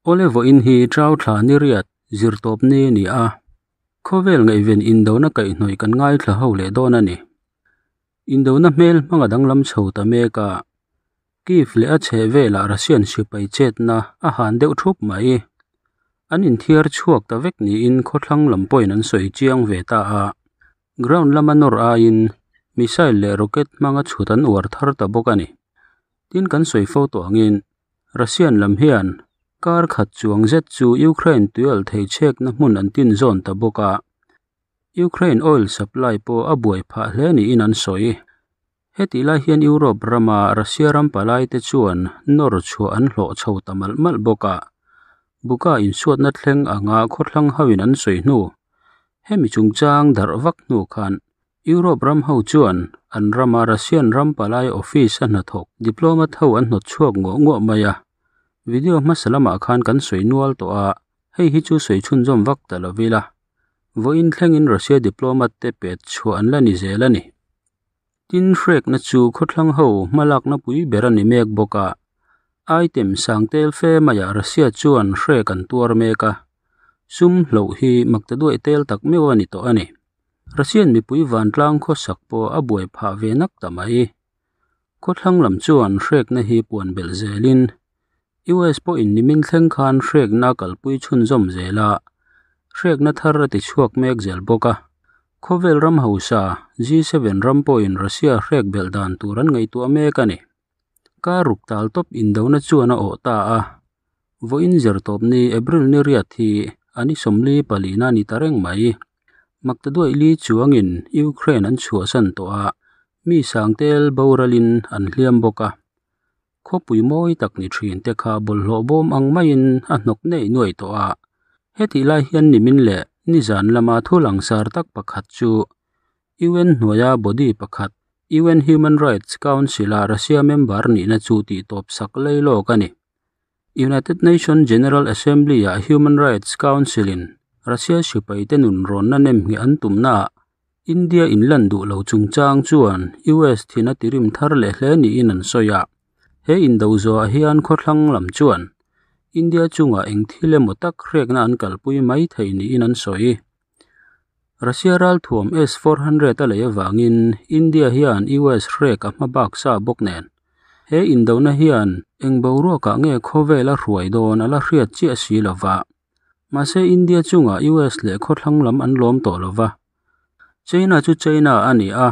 Awle vawiin hi Chau thla ni riat zirtawp ni a ni a, khawvel ngaihven indona kaihhnawih kan ngaithla ho leh dawn a ni. Indona hmel hmanga danglam chho ta mek a, Kyiv leh a chhehvelah Russian sipai chetna a han deuh thup mai. An inthiar chhuak ta vek niin khawthlang lam pawhin an sawi chiang ve ta a. Ground lama nawr aiin missile leh rocket hmanga chhut an uar thar ta bawk a ni. Tin kan sawi fo tawh angin Russian lam hian kar khat chuang zet chu Ukraine tuialh thei chhekna hmun an tin zawn ta bawk a. Ukraine oil supply pawh a buai phah hle niin an sawi. Hetih lai hian Europe rama Russia ram palaite chuan nawr chhuah an hlawh chho ta malh malh bawk a. Buka insuatna thleng anga khawthlang hoin an sawi hnu, hemi chungchang darh vak hnu khan Europe ram ho chuan an rama Russian ram palai office a hnathawk diplomat ho an hnawt chhuak nguah nguah mai a. Video hmasa lamah khan kan sawi nual tawh a, hei hi chu sawi chhunzawm vak ta lo ila. Vawiin thlengin Russia diplomat te pet chhuah an la ni zel a ni. Tin hrekna chu khawthlang ho hmalakna pui ber a ni mek bawk a. Item sang tel fe maiah Russia chuan hrek an tuar mek a. Sum hloh hi makta duai tel tak meuh a ni tawh a ni. Russian mipui vantlang khawsak pawh a buai phah ve nak ta mai. Khawthlang lam chuan hrekna hi puan belh zelin US pawhin nimin thleng khan hrekna a kalpui chhunzawm zel a, hrekna thar a ti chhuak mek zel bawk a. Khawvel ram hausa G7 ram pawhin Russia hrek belh dan tur an ngaihtuah mek a ni. Kar ruk tal tawp indona chuan a awh ta a, vawiin zirtawp ni April ni riat hi a ni sawmli palina a ni ta reng mai. Maktaduaih li chuangin Ukraine an chhuahsan tawh a, mi sangtel boralin an hliam bawk a. Khawpui mawi tak ni thin te kha bawlhhlawh bawm ang maiin a hnawk nei nuai tawh a. Hetih lai hian nimin leh nizan lama thu langsar tak pakhat chu UN hnuaia body pakhat UN Human Rights Council-a Russia member nihna chu tihtawp sak lei lawk a ni. United Nations General Assembly-ah Human Rights Council-in Russia sipaite nun rawnna nem ngheh an tumnaah India inlan duh lo chungchang chuan US thin a tirim thar leh hle niin an sawi a. He indo zawhah hian khawthlang lam chuan India chungah eng thil emaw tak hrekna an kalpui mai thei niin an sawi. Russia ralthuam S-400 a lei avangin India hian US hrek a hma bak sa bawk nen. He indona hian eng boruakah nge khawvel a hruai dawn a la hriat chiah si lo va. Mahse India chungah US leh khawthlang lam an lawm tawh lo va. China chu China a ni a,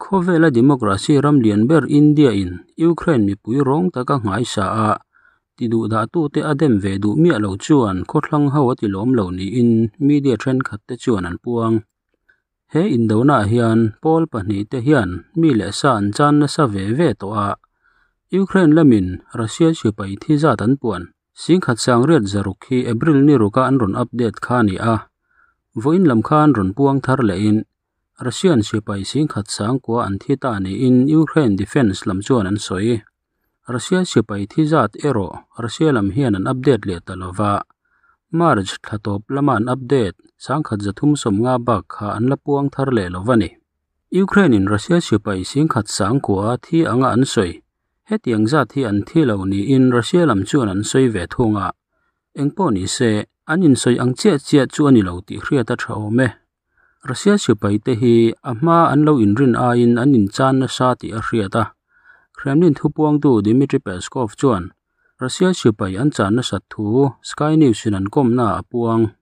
khawvela democracy ram lian ber India in Ukraine mipui rawng taka nghaisa a ti duhdahtute a dem ve duh miah lo chuan khawthlang ho a ti lawm lo niin media thenkhat te chuan an puang. He indonaah hian pawl pahnihte hian mi leh sa an chan nasa ve ve tawh a, Ukraine lamin Russia sipai thi zat an puan. Singkhat sangriat zaruk hi April ni ruka an rawn update kha a ni a, vawiin lam khan rawn puang thar lehin Russian sipai singkhat sangkua an thi ta niin Ukraine Defence lam chuan an sawi. Russia sipai thi zat erawh Russia lam hian an update leh ta lova, March thla tawp lama an update sangkhat 350 bak kha an la puang thar leh lo va ni. Ukraine in Russia sipai singkhat sangkua thi anga an sawi. Hetiang zat hi an thi lo niin Russia lam chuan an sawi ve thung a. Engpawh ni se, an insawi ang chiah chiah chu a ni lo tih hriat a tha awm e. Russia sipai te hi a hma an lo inrin aiin an inchan nasa tih a hriat a. Kremlin thupuangtu Dmitry Peskov chuan Russia sipai an chan nasat thu Sky News in an kawmna a puang.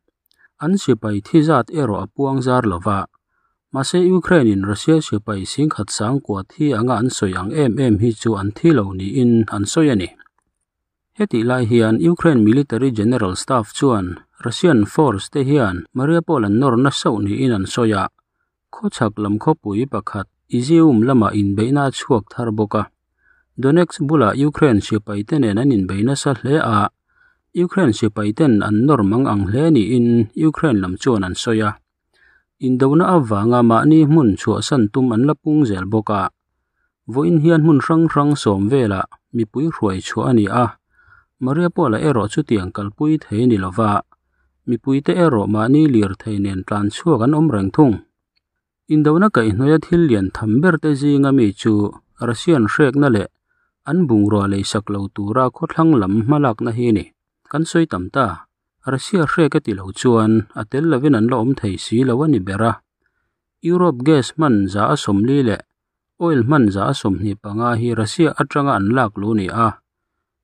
An sipai thi zat erawh a puang zar lova. Mahse Ukraine in Russia sipai singkhat sangkua thi anga an sawi ang em em hi chu an thi lo niin an sawi a ni. Hetih lai hian Ukraine Military General Staff chuan Russian force te hian Mariupol an nawr na sauh niin an sawi a, khawchhak lam khawpui pakhat Izium lamah inbeihna a chhuak thar bawk a. Donetsk bulah Ukraine sipai te nen an inbei nasa hle a, Ukraine sipai ten an nawr mang ang hle niin Ukraine lam chuan an sawi a. Indona avanga mahni hmun chhuahsan tum an la pung zel bawk a. Vawiin hian hmun hrang hrang sawm velah mipui hruai chhuah a ni a, Mariupol-a erawh chutiang kalpui thei a ni lova, mipuite erawh mahni lirthei nen tlan chhuak an awm reng thung. Indona kaihhnawia thil lian tham ber te zinga mi chu Russian hrekna leh an bungrua leisak lo tura khawthlang lam hmalakna hi a ni. Kan sawi tam ta. Russia hrek a ti lo chuan a tel lovin an la awm thei si lo a ni ber a. Europe gas hman 40% leh oil hman 25% hi Russia atanga an lak luh ni a.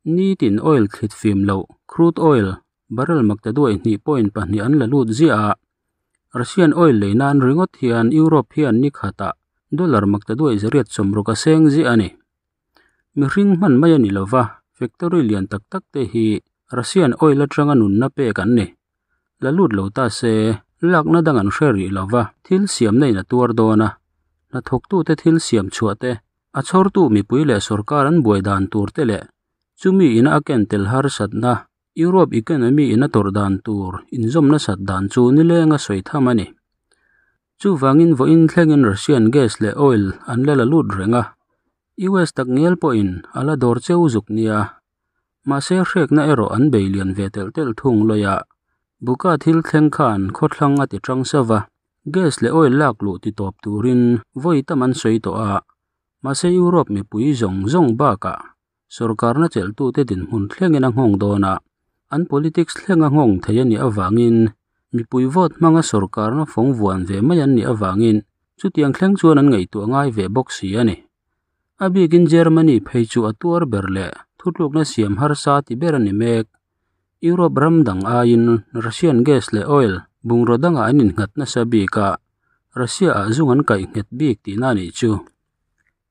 Nitin oil thlit fim loh, crude oil, barrel 2.2 an la lut ziah a. Russian oil lei nan ringawt hian Europe hian ni khatah dollar 860 a seng ziah a ni. Mihring hman mai a ni lova, factory lian tak tak te hi Russian oil atanga nunna pek an ni. La lut lo ta se, lakna dang an hre rih lova, thil siamna in a tuar dawn a. Hnathawktute thil siam chhuah te, a chhawrtu mipui leh sorkar an buai dan tur te leh chumi ina a ken tel harsatna, Europe economy in a tawrh dan tur inzawmna sat dan chu nileng a sawi tham a ni. Chuvangin vawiin thlengin Russian gas leh oil an la la lut reng a, US tak ngial pawhin a la dawr cheu zuk nia. Mahse hrekna erawh an bei lian ve telh telh thung lawi a, Buka thil thleng khan khawthlang a ti tang sauh a, gas leh oil lak luh ti tawp turin vawi tam an sawi tawh a, mahse Europe mipui zawng zawng bakah sorkarna chelhtute dinhmun thlengin a nghawng dawn a, an politics thleng a nghawng thei a nih avangin mipui vote hmanga sorkarna fawng vuan ve mai an nih avangin chutiang thleng chuan an ngaihtuah ngai ve bawk si a ni. A bikin Germany phei chu a tuar ber leh thutlukna siam harsa ti ber a ni mek. Europe ram dang aiin Russian gas leh oil bungraw dangah an innghat nasa bik a, Russia-ah zung an kaih nghet bik tihna a nih chu.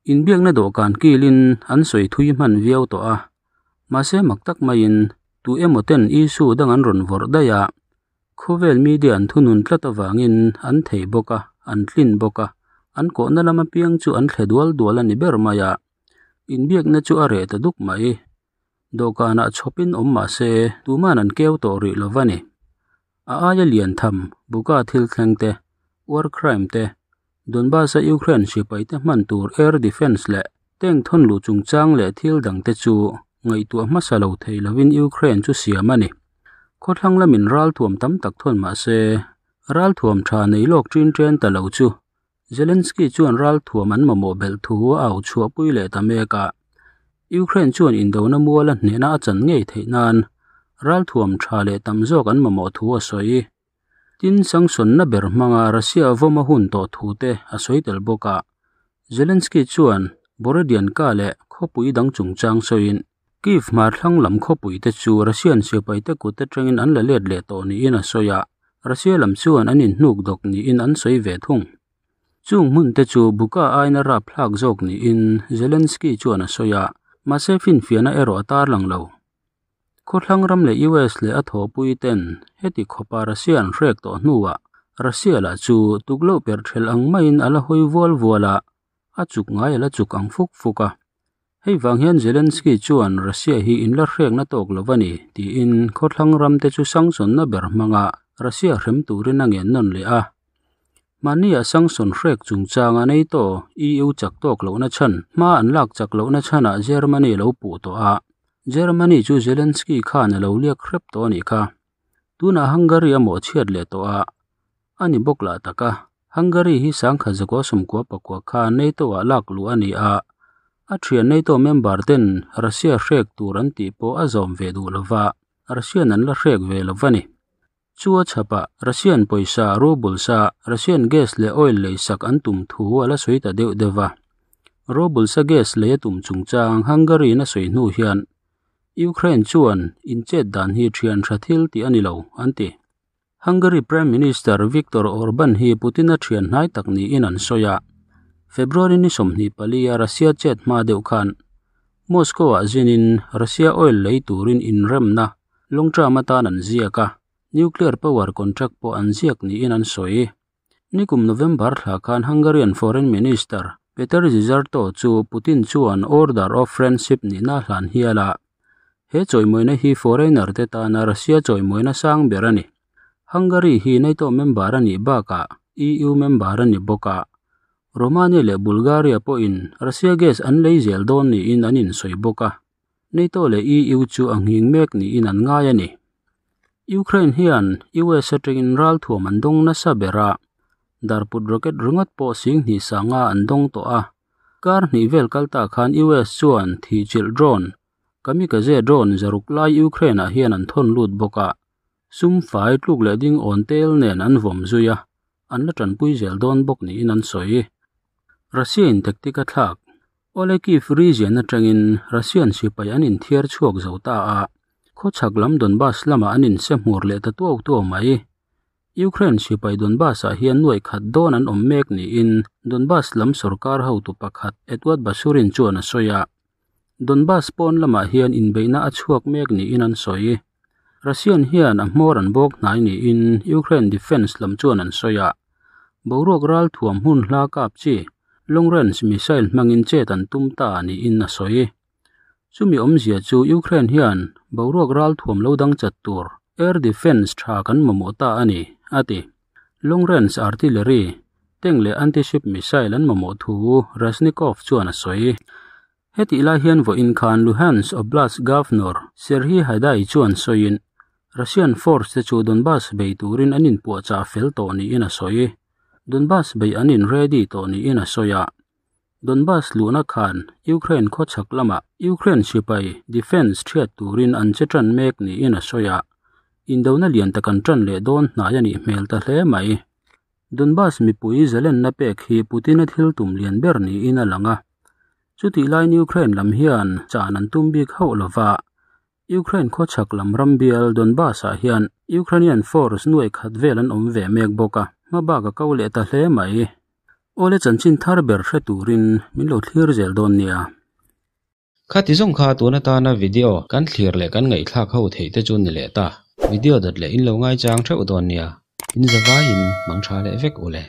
Inbiakna dawhkan kilin an sawi thui hman viau tawh a, mahse mak tak maiin tu emaw ten issue dang an rawn vawrh daih a, khawvel media an thunun tlat avangin an thei bawk a, an tlin bawk a, an kawhna lam apiang chu an thle dual dual a ni ber mai a, inbiakna chu a reh ta duk mai. Dawhkanah chhawpin awm mah se tuman an keu tawh rih lo va ni. A aia lian tham, Buka thil thleng te, war crime te, Donbas-a Ukraine sipaite hman tur air defence leh tank thawn luh chungchang leh thil dangte chu ngaihtuah hmasa lo thei lovin Ukraine chu siam a ni. Khawthlang lamin ralthuam tam tak thawn mah se, ralthuam tha nei lawk ṭin ṭen ta lo chu Zelensky chuan ralthuam an mamawh belh thu a au chhuahpui leh ta mek a. Ukraine chuan indona muala hnehna a chan ngei theih nan ralthuam tha leh tam zawk an mamawh thu a sawi. Tin, sanction-na ber hmanga Russia vawm a hun tawh thu te a sawi tel bawk a. Zelensky chuan Borodianka leh khawpui dang chungchang sawiin Kyiv hmarthlang lam khawpui te chu Russian sipaite kut atangin an la let leh tawh niin a sawi a, Russia lam chuan an inhnuk dawk niin an sawi ve thung. Chung hmun te chu Buka aina rap thlak zawk niin Zelensky chuan a sawi a, mahse finfiahna erawh a tarlang lo. Khawthlang ram leh US leh a thawhpui ten heti khawpa Russia an hrek tawh hnuah Russia lah chu tukloh per thelh ang maiin a la hawi vual vual a, a chuk ngai a la chuk ang fuk fuk a. Hei vang hian Zelensky chuan Russia hi in la hrekna tawk lo a ni tiin khawthlang ram te chu sanction-na ber hmanga Russia hrem turin a ngen nawn leh a. Mahnia sanction hrek chungchanga NATO, EU chak tawk lohna chhan hma an lak chak lohna chhanah Germany lo puh tawh a, Germany chu Zelensky khan a lo liak hrep tawh a nih kha. Tunah Hungary a mawhchhiat leh tawh a, a ni bawk lah tak a. Hungary hi sangkhat zakua sawmkua pakua kha NATO-ah lak luh a ni a, a thian NATO member ten Russia hrek tur an tih pawh a zawm ve duh lo va, Russian an la hrek ve lo va ni. Chu a chhapah Russian pawisa rubles a Russian gas leh oil leisak an tum thu a la sawi ta deuh deuh va. Rubles a gas lei a tum chungchang Hungary-in a sawi hnu hian Ukraine chuan inchet dan hi thian tha thil tih a ni lo, an ti. Hungary Prime Minister Viktor Orban hi Putin-a thian hnai tak niin an sawi a. February ni 24 a Russia chet hma deuh khan Moscow-ah zinin Russia oil lei turin inremna long term atan an ziak a, nuclear power contract pawh an ziak niin an sawi. Nikum November thla khan Hungarian Foreign Minister Peter Szijjarto chu Putin chuan Order of Friendship nihna a hlan hial a. He chawimawina hi foreigner te tana Russia chawimawina sang ber a ni. Hungary hi NATO member a nih bakah EU member a ni bawk a. Romania leh Bulgaria pawhin Russia gas an lei zel dawn niin an insawi bawk a. NATO leh EU chu a nghing mek niin an ngai a ni. Ukraine hian US atangin ralthuam an dawng nasa ber a, darput rocket ringawt pawh sing hnih sanga an dawng tawh a. Kar hnih vel kal ta khan US chuan thihchilh drone. Kamikaze drone 600 lai Ukraine-ah hian an thawn lut bawk a, sum fai tluk leh ding awn tel nen an vawm zui a, an la tanpui zel dawn bawk niin an sawi. Russia-in tactic a thlak. Awle Kyiv region atangin Russian sipai an inthiar chhuak zo ta a, khawchhak lam Donbas lamah an inse hmur leh ta tuau tuau mai. Ukraine sipai Donbas-ah hian nuaih khat dawn an awm mek niin Donbas lam sorkar hotu pakhat Eduard Basurin chuan a sawi a. Donbas pawn lamah hian inbeihna a chhuak mek niin an sawi. Russian hian a hmawr an bawk hnai niin Ukraine defence lam chuan an sawi a. Boruak ral thuam hmun hla kap chi long range missile hmangin chet an tum ta niin a sawi. Chumi awmzia chu Ukraine hian boruak ral thuam lo dang chat tur air defence tha kan mamawh ta a ni, a ti. Long range artillery, tank leh anti-ship missile an mamawh thu Reznikov chuan a sawi. Hetih lai hian vawiin khan Luhansk Oblast Governor Serhiy Haidai chuan sawiin Russian force te chu Donbas bei turin an inpuahchah fel tawh niin a sawi. Donbas bei an in ready tawh niin a sawi a. Donbas luhna khan Ukraine khawchhak lamah Ukraine sipai defence thiat turin an che tan mek niin a sawi a. Indona lian tak an tan leh dawn hnai a nih hmel ta hle mai. Donbas mipui zalenna pek hi Putin-a thil tum lian ber niin a lang a. Chutih laiin Ukraine lam hian chan an tum bik hauh lova, Ukraine khawchhak lam ram bial Donbas-ah hian Ukrainian force nuai khat vel an awm ve mek bawk a, hma bak a ko leh ta hle mai. Awle chanchin thar ber hre turin min lo thlir zel dawn nia. Khati zawng kha tun atana video kan thlir leh kan ngaihthlak ho theih te chu ni leh ta. Video dawt leh in lo ngaichang theuh dawn nia. In zavaiin mang tha leh vek u le.